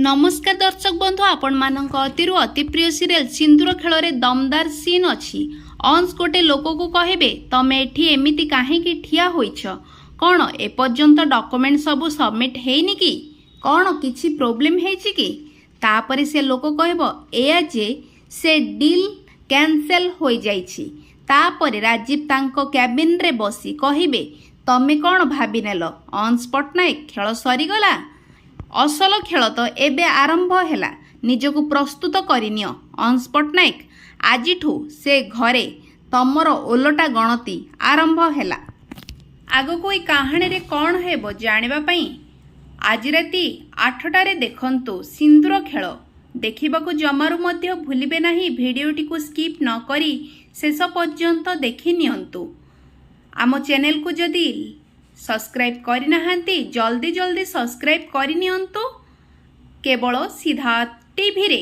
ନମସ୍କାର ଦର୍ଶକ ବନ୍ଧୁ, ଆପଣମାନଙ୍କ ଅତିରୁ ଅତି ପ୍ରିୟ ସିରିଏଲ ସିନ୍ଦୁର ଖେଳରେ ଦମଦାର ସିନ୍ ଅଛି। ଅଂଶ ଗୋଟେ ଲୋକକୁ କହିବେ, "ତମେ ଏଠି ଏମିତି କାହିଁକି ଠିଆ ହୋଇଛ? କ'ଣ ଏପର୍ଯ୍ୟନ୍ତ ଡକୁମେଣ୍ଟ ସବୁ ସବମିଟ୍ ହେଇନି କି? କ'ଣ କିଛି ପ୍ରୋବ୍ଲେମ୍ ହେଇଛି କି?" ତାପରେ ସେ ଲୋକ କହିବ ଏଇଆ ଯେ ସେ ଡିଲ୍ କ୍ୟାନସେଲ ହୋଇଯାଇଛି। ତାପରେ ରାଜୀବ ତାଙ୍କ କ୍ୟାବିନରେ ବସି କହିବେ, "ତମେ କ'ଣ ଭାବିନେଲ ଅଂଶ ପଟ୍ଟନାୟକ, ଖେଳ ସରିଗଲା? ଅସଲ ଖେଳ ତ ଏବେ ଆରମ୍ଭ ହେଲା। ନିଜକୁ ପ୍ରସ୍ତୁତ କରିନିଅ ଅଂଶ ପଟ୍ଟନାୟକ। ଆଜିଠୁ ସେ ଘରେ ତମର ଓଲଟା ଗଣତି ଆରମ୍ଭ ହେଲା।" ଆଗକୁ ଏଇ କାହାଣୀରେ କ'ଣ ହେବ ଜାଣିବା ପାଇଁ ଆଜି ରାତି 8ଟାରେ ଦେଖନ୍ତୁ ସିନ୍ଦୁର ଖେଳ। ଦେଖିବାକୁ ଜମାରୁ ମଧ୍ୟ ଭୁଲିବେ ନାହିଁ। ଭିଡ଼ିଓଟିକୁ ସ୍କିପ୍ ନ କରି ଶେଷ ପର୍ଯ୍ୟନ୍ତ ଦେଖି ନିଅନ୍ତୁ। ଆମ ଚ୍ୟାନେଲକୁ ଯଦି ସବସ୍କ୍ରାଇବ୍ କରିନାହାନ୍ତି, ଜଲ୍ଦି ଜଲ୍ଦି ସବସ୍କ୍ରାଇବ୍ କରିନିଅନ୍ତୁ, କେବଳ ସିଦ୍ଧାର୍ଥ ଟିଭିରେ।